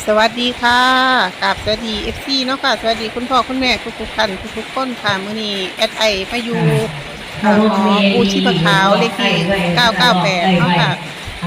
ສະຫວັດດີຄ່ະ ກາບສະຫວັດດີ ເອັຟຊີ ເນາະຄ່ະ ສະຫວັດດີຄຸນພໍ່ຄຸນແມ່ທຸກໆທ່ານທຸກໆຄົນຄ່ະ. ມື້ນີ້ແອດໄອມາຢູ່ ເອີ ຫໍປູ່ຊີພະຂາວ ເລກທີເກົ້າເກົ້າແປດເນາະຄ່ະ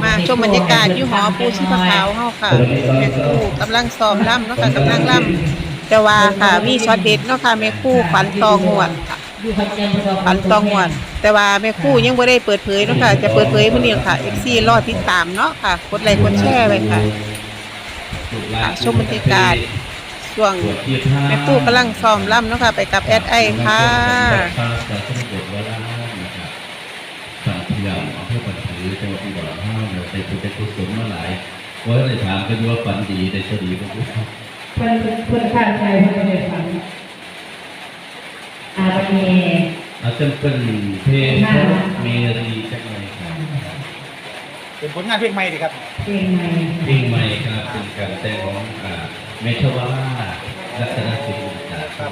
ມາຊົມບັນຍາກາດຢູ່ຫໍປູ່ຊີພະຂາວເຮົາຄ່ະ. ແມ່ຄູກຳລັງຊ້ອມລຳເນາະຄ່ະ ກຳລັງລຳ ແຕ່ວ່າຄ່ະ ມີຊັອດເດັດເນາະຄ່ະ ແມ່ຄູຝັນຕໍ່ງວດຄ່ະ ຝັນຕໍ່ງວດ ແຕ່ວ່າແມ່ຄູຍັງບໍ່ໄດ້ເປີດເຜີຍເນາະຄ່ະ ຈະເປີດເຜີຍມື້ນີ້ແຫຼະຄ່ະ. ເອັຟຊີ ລໍຕິດຕາມເນາະຄ່ະ ກົດໄລກົດແຊໄວ້ຄ່ະ. ອ່າ ຊົມບັນຍາກາດຊ່ວງແມ່ຄູກຳລັງຊ້ອມລຳເນາະຄ່ະ ໄປກັບແອດໄອຄ່ະ. ເພິ່ນ ເພິ່ນຂ້າງຊາຍເພິ່ນບໍ່ໄດ້ຝັນ ອ່າ ບັດນີ້ ອາ ເຊິ່ງເປັນເພງຂອງເມຣີຈັກໜ່ອຍຄັບ ເປັນຜົນງານເພງໃໝ່ຕິຄັບ? ເພງໃໝ່ ເພງໃໝ່ຄັບ ເປັນການແຕ່ງຂອງ ອາ ແມ່ຊະວາລາ ລັດຕະນະສິລິ ຄັບ.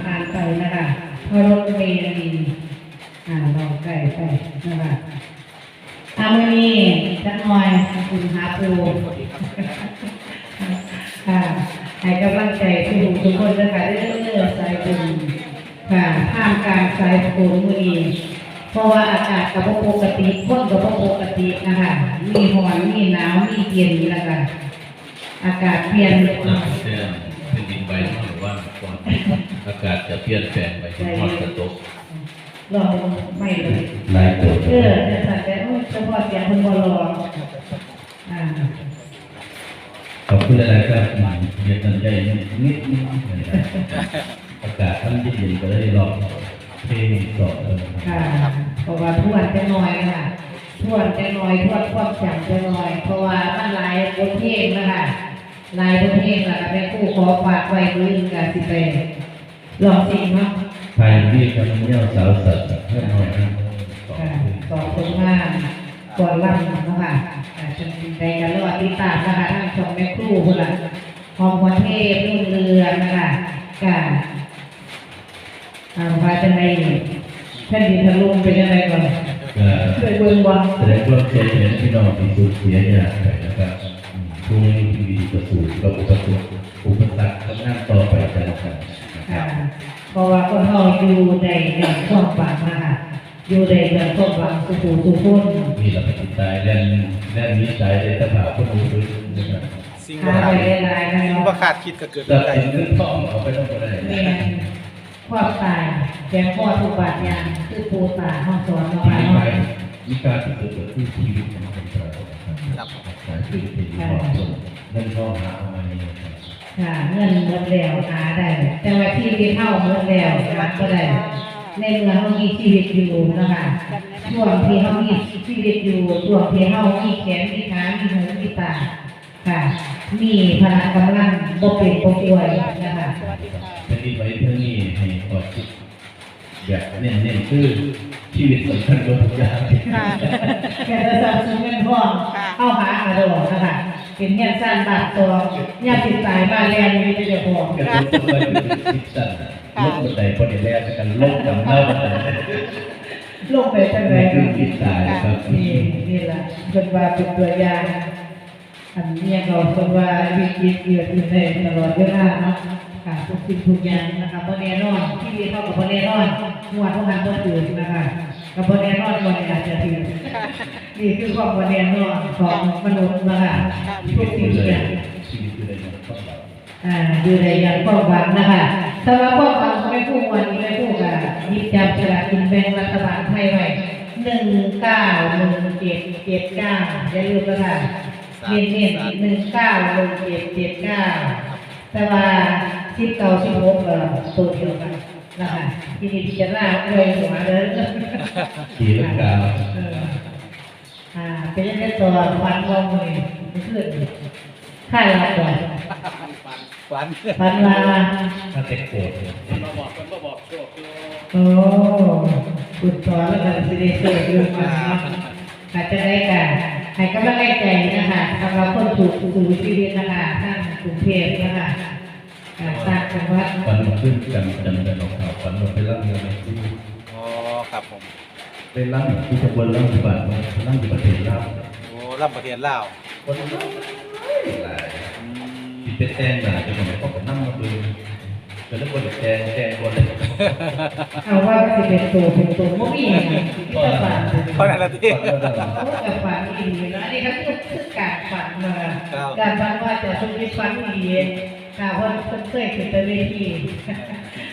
ຜ່ານໄປນະຄະ ເພາະລົດເມອັນນີ້ ອ່າ ລອງໄກໄປນະຄະ. ອ່າ ມື້ນີ້ຈັກໜ່ອຍ ຂຶ້ນຫາປູ່ ອ່າ ໃຫ້ກຳລັງໃຈທຸກຜູ້ທຸກຄົນເດີຄ່ະເດີ ສາຍບຸນ ຄ່ະ ທ່າມກາງສາຍຝົນມື້ນີ້ ເພາະວ່າອາກາດກໍບໍ່ປົກກະຕິ ຄົນກໍບໍ່ປົກກະຕິນະຄະ ມີຮ້ອນ ມີໜາວ ມີເຢັນ ແລ້ວກໍອາກາດປ່ຽນ ແຕ່ແຜ່ນດິນໄຫວເມື່ອວານກ່ອນ ອາກາດຈະປ່ຽນແປງໄປ ຮ້ອນກະຕົກ. ລອງໄມ້ເລີຍ ຫຼາຍໂຕ ເອີ ຈັ່ງຊັ້ນແຫຼະ ໂອ້ຍ ສະເພາະສຽງເພິ່ນບໍ່ຫຼໍ່ ອ່າ ຂອບຄຸນຫຼາຍໆ ຄັບ ເຮັດນ້ຳໃຫຍ່ນິດໜຶ່ງ ອາກາດມັນເຢັນໆ ກໍເລີຍລອງເພງສອງເບິ່ງ ເພາະວ່າທວນຈັກໜ່ອຍນະ ທວນຈັກໜ່ອຍ ທວນຄວາມຈຳຈັກໜ່ອຍ ເພາະວ່າມັນຫຼາຍບົດເພງນະຄະ ຫຼາຍບົດເພງ ແລ້ວກໍແມ່ຄູຂໍຝາກໄວ້ ມື້ອື່ນກໍຊິໄປ ລອງຊິງເນາະ ໄທວີຄະນະຍາວສາວສັດ ເພື່ອນນ້ອຍນະ ສອງ ສອງຄົນງາມ ກ່ອນລຳເນາະຄ່ະ ອ່າ ຈັ່ງໃດກໍລໍຕິດຕາມນະຄະ ທາງຊ່ອງແມ່ຄູພຸ້ນລະ ຫອມຫວນເທບ ລຸ້ນເຮືອງນະຄະ ກະ ອ່າ ວ່າຈັ່ງໃດນີ້ ແຜ່ນດິນຖະຫຼົ່ມເປັນຈັ່ງໃດກ່ອນ ກໍໄດ້ເບິ່ງບໍ່ ສະແດງຄວາມເສຍໃຈພີ່ນ້ອງທີ່ສູນເສຍຍາດໄປນະຄັບ ອືມ ຜູ້ຍັງມີຊີວິດກໍສູ້ກັບອຸປະສົກ ອຸປະສັກກັບງານຕໍ່ໄປກັນລະກັນນະຄັບ ອ່າ ເພາະວ່າຄົນເຮົາຢູ່ໄດ້ຍ້ອນຄວາມຫວັງນະຄະ ຢູ່ໄດ້ຍ້ອນຄວາມຫວັງສູ່ຜູ້ສູ່ຄົນ ນີ້ລະ ປະຕິຕາຍແລ່ນ ແລ່ນໜີຕາຍໄດ້ຕະຖາຄົນອື່ນນະຄັບ ສິ່ງບໍ່ຄາດ ຫາໄດ້ຫຼາຍໆນະ ສິ່ງບໍ່ຄາດຄິດກໍເກີດຂຶ້ນໄດ້ ຊັບສິນເງິນທອງເອົາໄປນຳບໍ່ໄດ້ ແມ່ນ ຄວາມຕາຍແບບບໍ່ທຸກບາດຢ່າງ ຄືປູ່ຕາເຮົາສອນເນາະ ມີການທີ່ເກີດຂຶ້ນຊີວິດຂອງຄົນເຮົາ ລັບ ສາຍຄືນທີ່ມີຄວາມສົນ ເງິນທອງຫາເອົາມາເອງ ຄ່ະ ເງິນໝົດແລ້ວຫາໄດ້ ແຕ່ວ່າຊີວິດເຮົາໝົດແລ້ວຫາບໍ່ໄດ້ ໃນເມື່ອເຮົາມີຊີວິດຢູ່ນະຄະ ຊ່ວງທີ່ເຮົາມີຊີວິດຢູ່ ຊ່ວງທີ່ເຮົາມີແຂນ ມີຂາ ມີຫູ ມີຕາ ຄ່ະ ມີພະລະກຳລັງ ບໍ່ເຈັບບໍ່ປ່ວຍນະຄະ ແຜ່ນດິນໄຫວເທື່ອນີ້ໃຫ້ຂໍ້ຄິດ ແບບເນັ້ນໆ ຄືຊີວິດສຳຄັນກວ່າທຸກຢ່າງ ຄ່ະ ແຕ່ທະລັບສິນເງິນທອງ ຄ່ະ ເຮົາຫາກະດອກນະຄະ ເປັນເຮືອນຊານບ້ານຊ່ອງ ຍາມຊິຕາຍມາແລ່ນມີແຕ່ເຈົ້າຂອງ ກະຕົກໄປເປັນສິບຊັ້ນ ລົງບັນໄດບໍ່ໄດ້ແລ່ນ ແລ້ວກໍລົງນຳເຮົາ ລົງໄປຈັ່ງໃດ ນີ້ຄືຈິດໃຈ ຄ່ະ ນີ້ ນີ້ລະ ເພິ່ນວ່າເປັນຕົວຢ່າງ ອັນນີ້ກໍເພິ່ນວ່າວິກິດເກີດຂຶ້ນໄດ້ຕະຫຼອດເວລາເນາະ ຄ່ະ ທຸກສິ່ງທຸກຢ່າງນະຄະ ບໍ່ແນ່ນອນ ຊີວິດເຮົາກໍບໍ່ແນ່ນອນ ງວດວ່າຫັ້ນບໍ່ຖືກນະຄະ ກໍບໍ່ແນ່ນອນ ງວດນີ້ອາດຈະຖືກ ນີ້ຄືຄວາມບໍ່ແນ່ນອນຂອງມະນຸດນະຄະ ທຸກສິ່ງທຸກຢ່າງ ອ່າ ຢູ່ໄດ້ຢ່າງຄວາມຫວັງນະຄະ ສຳລັບຄວາມຫວັງຂອງແມ່ຄູງວດນີ້ ແມ່ຄູກໍຫຍິບຈັບສະຫຼາກກິນແບ່ງລັດຖະບານໄທໄວ້ ໜຶ່ງເກົ້າໜຶ່ງເຈັດເຈັດເກົ້າ ຢ່າລືມນະຄະ ເນັ້ນໆ ໜຶ່ງເກົ້າໜຶ່ງເຈັດເຈັດເກົ້າ ແຕ່ວ່າສິບເກົ້າ ສິບຫົກ ກໍໂຕດຽວກັນນະຄະ ທີ່ນີ້ພິຈາລະນາອວຍຫົວເດີ ຕີລັງກາ ເອີ ອ່າ ເປັນຈັ່ງໃດຕໍ່ ຝັນບໍ່ມື້ນີ້ ມື້ຄືນນີ້ ຄ້າຍຫຼັບບໍ່? ຝັນ ຝັນວ່າ ມາແຕ່ໂກດ ເພິ່ນມາບອກ ເພິ່ນມາບອກໂຊກຢູ່ ໂອ້ ບຸນຕໍ່ແລ້ວກໍຊິໄດ້ໂຊກຢູ່ ອ່າ ເນາະ ກໍຈັ່ງໃດກໍ ໃຫ້ກຳລັງແຮງໃຈນະຄະ ສຳລັບຄົນສູ້ ສູ້ຊີວິດນະຄະ ທາງກຸງເທບນະຄະ ອ່າ ຕ່າງຈັງຫວັດ. ຝັນຄືນຈັນ ຈັນ ຈັນອອກຂ່າວ ຝັນວ່າໄປລຳຢູ່ແມ່ຄູ. ອໍ ຄັບຜົມ. ໄປລຳ ຄືຈະບໍ່ລຳຢູ່ບ້ານເນາະ ລຳຢູ່ປະເທດລາວ. ໂອ້ ລຳປະເທດລາວ. ຄົນຫຼາຍ ອືມ ຊິໄປແຕ່ງໜ້າຈັກໜ່ອຍ ເຂົາກໍນຳມາເບິ່ງ ກໍເລີຍບໍ່ໄດ້ແຕ່ງ ແຕ່ງບໍ່ໄດ້. ເອົາວ່າຊິເປັນໂຕເປັນຕົນ ບໍ່ມີຫຍັງ ມີແຕ່ຝັນ. ເທົ່ານັ້ນລະຕິ. ໂອ້ ກໍຝັນອີ່ຫຼີເນາະ ອັນນີ້ກໍຄື ຄືການຝັນເນາະ. ການຝັນວ່າຈະສຸກນິດຝັນດີ ຖ້າເພິ່ນ ເພິ່ນເຄີຍຂຶ້ນໄປເວທີ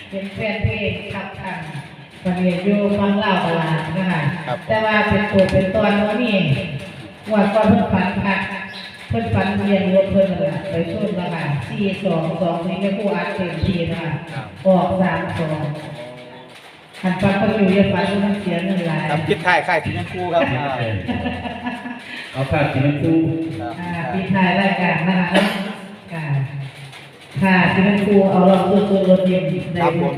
ເປັນແຟນເພງຄັບຄັ້ງ ປະເດດຢູ່ຝັ່ງລາວກະຫຼາຍນະຄະ ແຕ່ວ່າເປັນໂຕເປັນຕອນບໍ່ມີ. ງວດກ່ອນເພິ່ນຝັນຄັກ ເພິ່ນຝັນທະບຽນລົດເພິ່ນນັ້ນລະ ໄປຊົນລະກະ ສີ່ສອງສອງສີ່ ແມ່ຄູອັດເຕັມທີ່ນະຄະ ອອກສາມສອງ. ຄັນຝັນບໍ່ຢູ່ຢ່າຝັນ ມັນເສຍເງິນຫຼາຍ. ປິດທ້າຍຄ້າຍສິແມ່ນຄູຄັບ. ເອົາຄ້າຍສິແມ່ນຄູ ອ່າ ປິດທ້າຍລາຍການນະຄະເນາະ. ຄ່າ ຄ່າສິແມ່ນຄູ ເອົາລອງສຸດໆ ລົດເຢັນໄດ້ ຄັບຜົມ.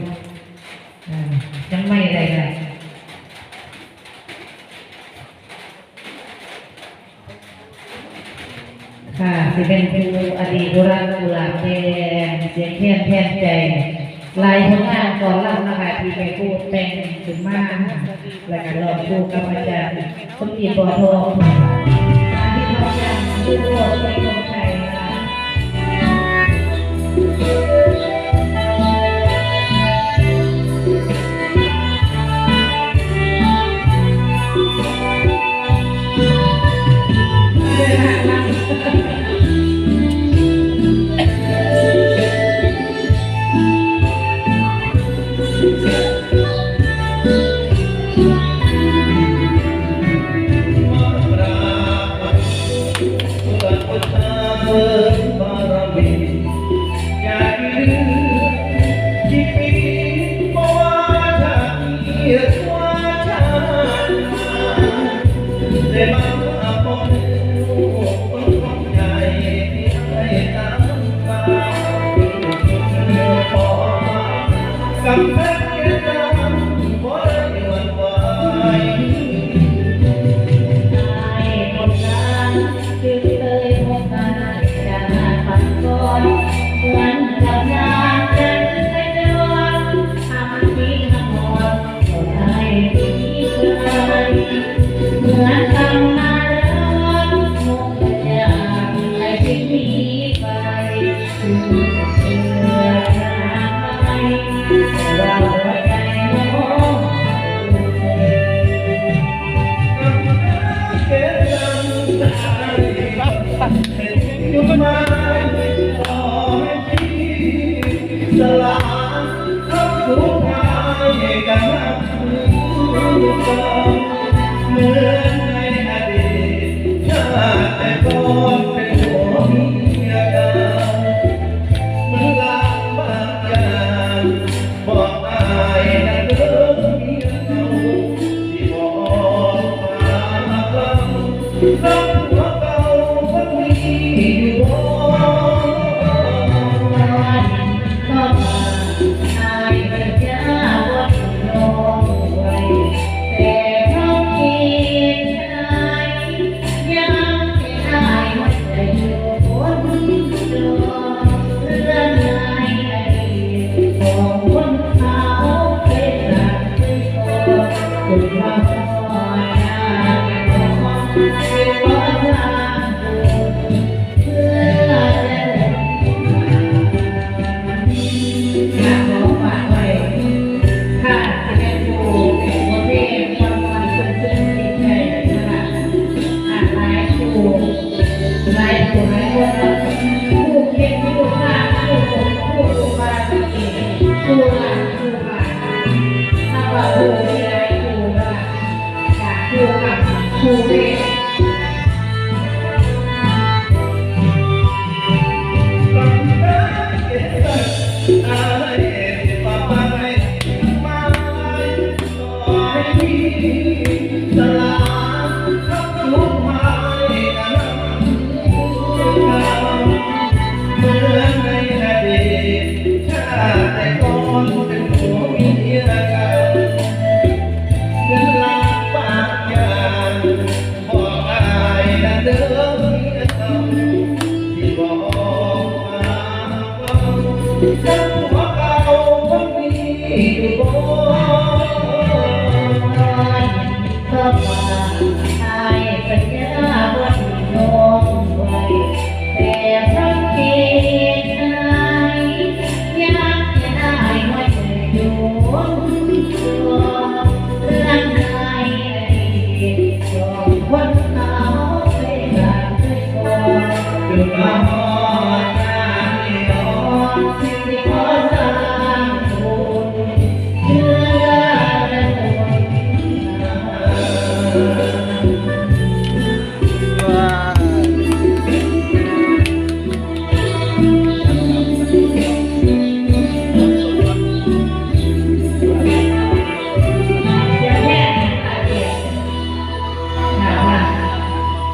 ອ່າ ຍັງໄມ່ໄດ້ນະ. ຄ່າສິແມ່ນຄູ ອະດີດບູຮານກຸຫຼາບແດງ ສຽງແຄນແທນໃຈ ຫຼາຍຜົນງານຟ້ອນລຳນະຄະ ທີ່ແມ່ຄູແຕ່ງຂຶ້ນມາ ແລ້ວກະຮ້ອງຄູ່ກັບອາຈານສົມຈິດ ບໍ່ທອງ ອາທິດທອງຈັນ ຢູ່ໂຄດເປັນຄົນໄທນະຄະ.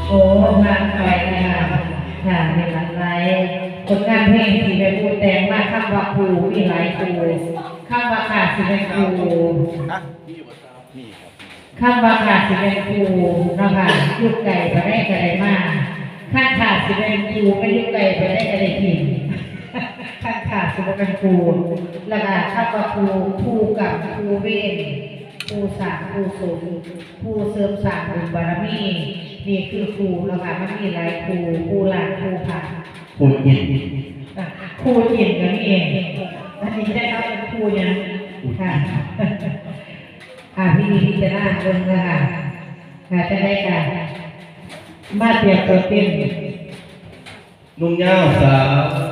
ໂອ້ ມາໄກເລີຍ ຄ່ະ ມີຫຼາກຫຼາຍຜົນງານເພງທີ່ແມ່ຄູແຕ່ງມາ. ຄຳວ່າຄູມີຫຼາຍຄູ, ຄຳວ່າຂ້າຊິແມ່ນຄູ ຄຳວ່າຂ້າຊິແມ່ນຄູເນາະຄ່ະ ຢູ່ໄກປານໃດກໍໄດ້ມາ, ຄັນຂ້າຊິແມ່ນຄູ ແມ່ນຢູ່ໄກປານໃດກໍໄດ້ຖິ້ມ ຄັນຂ້າຊິບໍ່ແມ່ນຄູ. ແລ້ວກໍຄຳວ່າຄູ່ ຄູ່ກຳ ຄູ່ເວນ ຄູ່ສ້າງ ຄູ່ສົມ ຄູ່ເສີມສ້າງບຸນບາລະມີ ນີ້ຄືຄູ່ເນາະຄ່ະ. ມັນມີຫຼາຍຄູ່ ຄູ່ລ້າງ ຄູ່ພະ ຄູ່ຈິນ ອ່ະ ຄູ່ຈິນກໍມີ. ອັນນີ້ໄດ້ເອົາເປັນຄູ່ຫຍັງ ຄູ່ຈິນ ຄ່ະ. ອ່າ ພິນິດພິຈາລະນາເບິ່ງເດີຄ່ະ ຖ້າຈັ່ງໃດກໍມາຕຽມຕົວເຕັ້ນ. ນຸ່ງຍາວສາວ